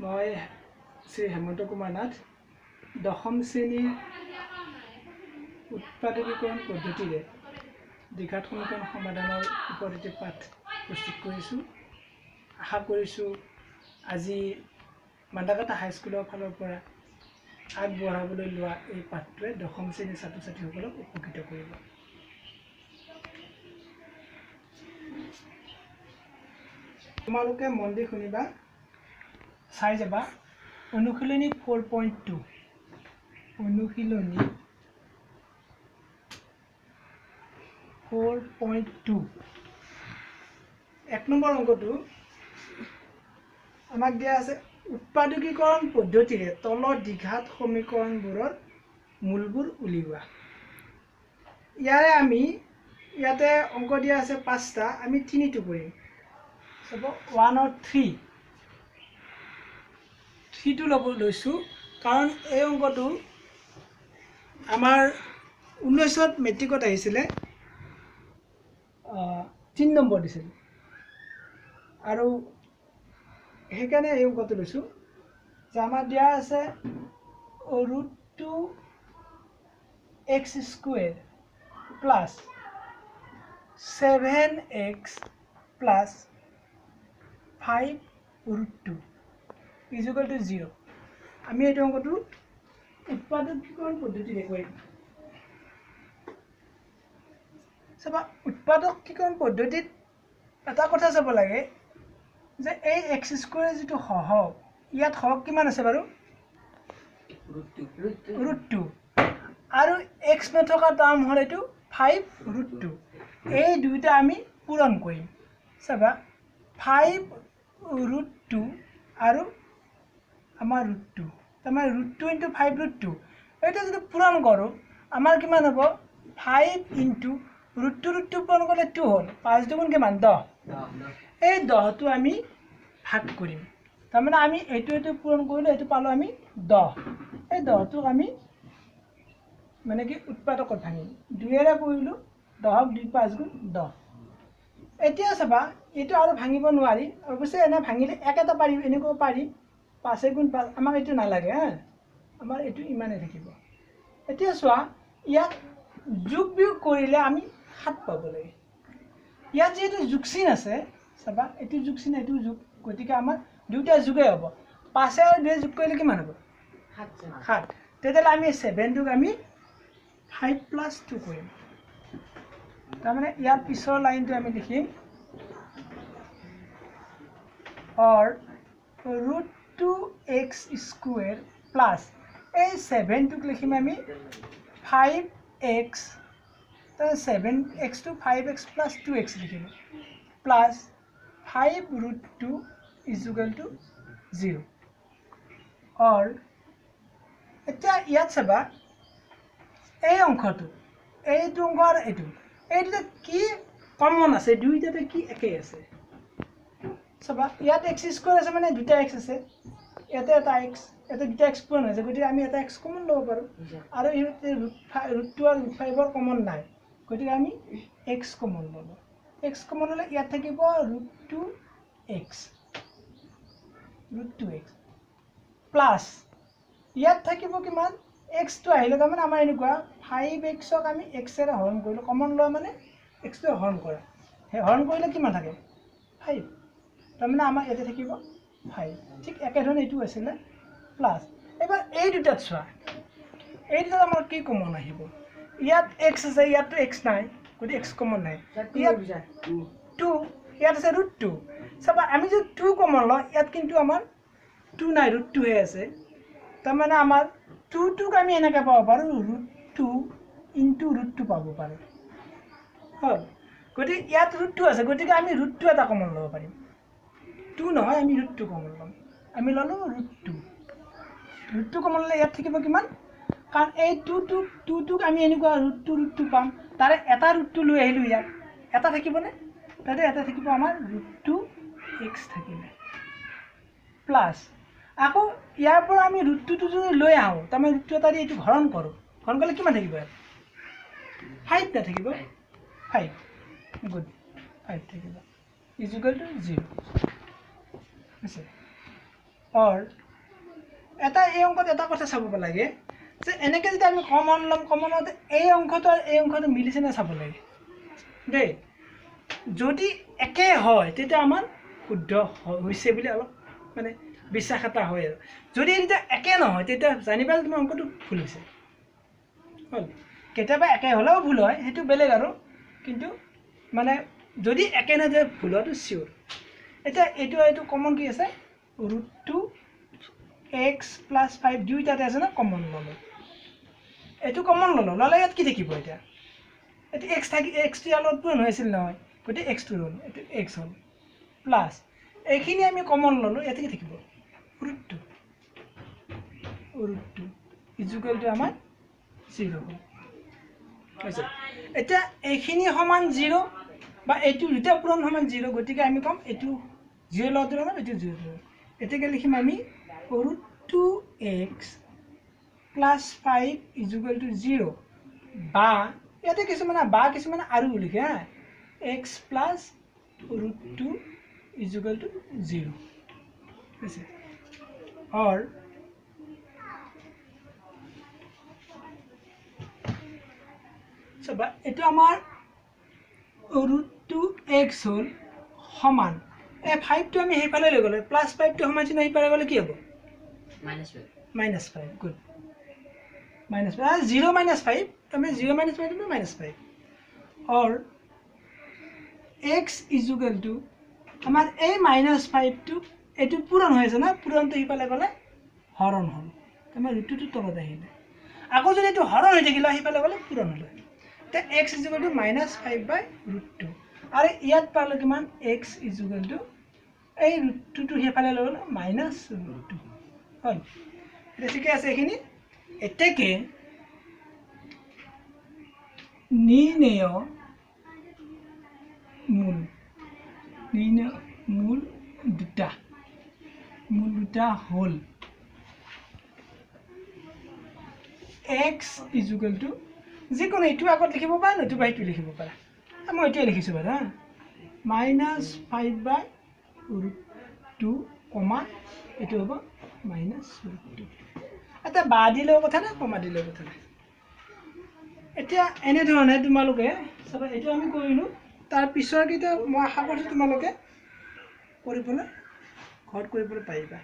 মই শ্ৰী হেমন্ত কুমাৰ নাথ দশম শ্ৰেণীৰ উৎপাদকীকৰণ পদ্ধতিৰে দ্বিঘাত সমীকৰণ সমাধানৰ ওপৰত এটি পাঠ প্ৰস্তুত কৰিছোঁ। আশা কৰিছোঁ আজি মান্দাকাটা হাইস্কুলৰ ফালৰ পৰা আগবঢ়াবলৈ লোৱা এই পাঠটোৱে দশম শ্ৰেণীৰ ছাত্ৰ ছাত্ৰীসকলক উপকৃত কৰিব। তোমালোকে মন দি শুনিবা, চাই যাবা। অনুশীলনী 4.2, অনুশীলনী 4.2 এক নম্বৰ অংকটো আমাক দিয়া আছে উৎপাদকীকৰণ পদ্ধতিৰে তলৰ দ্বিঘাত সমীকৰণবোৰৰ মূলবোৰ উলিওৱা। ইয়াৰে আমি ইয়াতে অংক দিয়া আছে পাঁচটা, আমি তিনিটো কৰিম। চাব 1 আৰু 3, থ্ৰীটো ল'ব লৈছোঁ কাৰণ এই অংকটো আমাৰ 19ত মেট্ৰিকত আহিছিলে, 3 নম্বৰ দিছিল আৰু সেইকাৰণে এই অংকটো লৈছোঁ। যে আমাৰ দিয়া আছে √2 x square plus 7x plus 5 √2 is equal to 0। আমি এইটো অংকটো উৎপাদকীকৰণ পদ্ধতিৰে কৰিম। চাবা, উৎপাদকীকৰণ পদ্ধতিত এটা কথা চাব লাগে যে এই এক্স স্কুৱেৰ যিটো সহগ, ইয়াত সহগ কিমান আছে বাৰু? √2, আৰু এক্স নথকা টাৰ্ম হ'ল এইটো 5 √2। এই দুইটা আমি পূৰণ কৰিম। চাবা, 5 √2 আৰু আমাৰ √2, তাৰমানে √2 ইনটু 5 √2। এইটো যদি পূৰণ কৰোঁ আমাৰ কিমান হ'ব? 5 ইনটু √2 √2 পূৰণ কৰিলে 2 হ'ল, 5 দুগুণ কিমান? 10। এই 10টো আমি ভাগ কৰিম, তাৰমানে আমি এইটো এইটো পূৰণ কৰিলোঁ, এইটো পালোঁ আমি 10। এই 10টোক আমি মানে কি উৎপাদকত ভাঙিম, 2ৰে কৰিলোঁ 10ক 2 5 গুণ 10। এতিয়া চাবা, এইটো আৰু ভাঙিব নোৱাৰি। অৱশ্যে এনে ভাঙিলে এক এটা পাৰি, এনেকুৱা পাৰি, 5 গুণ 5, আমাক এইটো নালাগে, হা, আমাৰ এইটো ইমানেই থাকিব। এতিয়া চোৱা, ইয়াক যোগ বিয়োগ কৰিলে আমি 7 পাব লাগে। ইয়াত যিহেতু যোগ চিন আছে, চাবা এইটো যোগ চিন, এইটো যোগ, গতিকে আমাৰ দুয়োটা যোগেই হ'ব। 5 আৰু 2 যোগ কৰিলে কিমান হ'ব? 7। তেতিয়াহ'লে আমি 7টোক আমি 5 প্লাছ 2 কৰিম। তাৰমানে ইয়াৰ পিছৰ লাইনটো আমি লিখিম অৰ √2 এক্স স্কুৱেৰ প্লাছ এই 7টোক লিখিম আমি 5 এক্স, 7 এক্সটো 5 এক্স প্লাছ 2 এক্স লিখিলোঁ, plus 5 √2 is equal to 0। Or এতিয়া ইয়াত চাবা, এই অংশটো, এইটো অংশ আৰু এইটো, এই দুটা কি কমন আছে? দুইটাতে কি একেই আছে? চাবা, ইয়াত এক্স স্কুৱেৰ আছে, মানে দুটা এক্স আছে, ইয়াতে এটা এক্স, ইয়াতে দুটা এক্স পূৰণ হৈছে, গতিকে আমি এটা এক্স কমন ল'ব পাৰোঁ। আৰু ইয়াতে √2 আৰু √5ৰ কমন নাই, গতিকে আমি এক্স কমন ল'লোঁ। এক্স কমন ল'লে ইয়াত থাকিব √2 এক্স, √2 এক্স প্লাছ ইয়াত থাকিব কিমান? এক্সটো আহিলে তাৰমানে আমাৰ এনেকুৱা 5 এক্সক আমি এক্সেৰে হৰণ কৰিলোঁ, কমন লোৱা মানে এক্সটোৱে হৰণ কৰা, সেই হৰণ কৰিলে কিমান থাকে? 5। তাৰমানে আমাৰ ইয়াতে থাকিব 5। ঠিক একেধৰণে এইটো আছিলে প্লাছ। এইবাৰ এই দুটাত চোৱা, এই দুটাত আমাৰ কি কমন আহিব? ইয়াত এক্স আছে, ইয়াততো এক্স নাই, গতিকে এক্স কমন নাই। ইয়াত 2, ইয়াত আছে √2। চাবা, আমি যদি 2 কমন লওঁ, ইয়াত কিন্তু আমাৰ 2 নাই, √2হে আছে। তাৰমানে আমাৰ 2টোক আমি এনেকৈ পাব পাৰোঁ, √2 ইনটু √2 পাব পাৰোঁ, হ'ল। গতিকে ইয়াত √2 আছে, গতিকে আমি √2 এটা কমন ল'ব পাৰিম। 2 নহয়, আমি √2 কমন ল'ম। আমি ল'লোঁ √2। √2 কমন ল'লে ইয়াত থাকিব কিমান? কাৰণ এই 2টোক আমি এনেকুৱা √2 √2 পাম, তাৰে এটা √2 লৈ আহিলোঁ, ইয়াত এটা থাকিবনে? তাতে এটা থাকিব আমাৰ √2 এক্স থাকিলে প্লাছ আকৌ ইয়াৰ পৰা আমি √2টো যদি লৈ আহোঁ, তাৰমানে √2 এটা দি এইটো হৰণ কৰোঁ, হৰণ কৰিলে কিমান থাকিব ইয়াত? 5 নাথাকিব? 5, গুড, 5 থাকিব, is equal to 0 হৈছে। অৰ এটা এই অংকত এটা কথা চাব লাগে যে এনেকৈ যেতিয়া আমি কমন ল'ম, কমনত এই অংশটো আৰু এই অংশটো মিলিছে নে চাব লাগে দেই। যদি একে হয় তেতিয়া আমাৰ শুদ্ধ হৈছে বুলি অলপ মানে বিশ্বাস এটা হয়, আৰু যদি তেতিয়া একে নহয় তেতিয়া জানিবা যে তোমাৰ অংকটো ভুল হৈছে। হ'ল, কেতিয়াবা একে হ'লেও ভুল হয়, সেইটো বেলেগ আৰু, কিন্তু মানে যদি একে নহয় তেতিয়া ভুল হোৱাটো চিয়'ৰ। এতিয়া এইটো এইটো কমন কি আছে, root two x plus five দুইটাতে আছে ন, কমন ল'লোঁ, এইটো কমন ল'লোঁ, ল'লে ইয়াত কি থাকিব এতিয়া, এইটো এক্স থাকি এক্সটো ইয়াৰ লগত পূৰণ হৈ আছিল নহয়, গতিকে এক্সটো হ'ল, এইটো এক্স হ'ল, প্লাছ এইখিনি আমি কমন ল'লোঁ, ইয়াতে কি থাকিব root two, root two equal to আমাৰ জিৰ' হ'ল। হৈছে, এতিয়া এইখিনি সমান জিৰ' বা এইটো দুটা পূৰণ সমান জিৰ', গতিকে আমি ক'ম এইটো জিৰ' লগত ল'ম, এইটো জিৰ' ল'ম। এতিয়াকে লিখিম আমি root two x plus five equal to zero, বা ইয়াতে কিছুমানে বা কিছুমানে আৰু লিখে হা, x plus root two equal to zero হৈছে। অৰ চাবা এইটো আমাৰ ৰুট টু এক্স হ'ল সমান, এই ফাইভটো আমি সেইফালে লৈ গ'লে প্লাছ ফাইভটো সমান চিহ্ন সেইফালে গ'লে কি হ'ব, minus five, good, minus five, zero minus five, তাৰমানে zero minus five minus five. Or x equal to আমাৰ এই মাইনাছ ফাইভটো এইটো পূৰণ হৈ আছে না, পূৰণটো সিফালে গ'লে হৰণ হ'ল, তাৰমানে ৰুট টুটো তলত আহিলে, আকৌ যদি এইটো হৰণ হৈ থাকিলে সিফালে গ'লে পূৰণ হ'লে, এতিয়া x equal to minus five by root two, আৰু ইয়াত পালোঁ কিমান এক্স ইজুকেল টু এই ৰুট টুটো সেইফালে লৈ গ'লে মাইনাছ ৰুট টু হ'ল। এতিয়া ঠিকে আছে এইখিনি। এতেকে নিৰ্ণেয় মূল, নিৰ্ণেয় মূল দুটা, মূল দুটা হ'ল এক্স ইজুকেল টু যিকোনো এইটো আগত লিখিব পাৰা নতুবা সেইটো লিখিব পাৰা, মই এইটোৱে লিখিছোঁ বাৰু হা, minus five by root two comma এইটো হ'ব মাইনাছ ৰুট টু। এতিয়া বা দিলেও কথা নাই, কমা দিলেও কথা নাই। এতিয়া এনেধৰণে তোমালোকে চাবা, এইটো আমি কৰিলোঁ, তাৰ পিছৰকেইটা মই আশা কৰিছোঁ তোমালোকে কৰিবলৈ ঘৰত কৰিবলৈ পাৰিবা।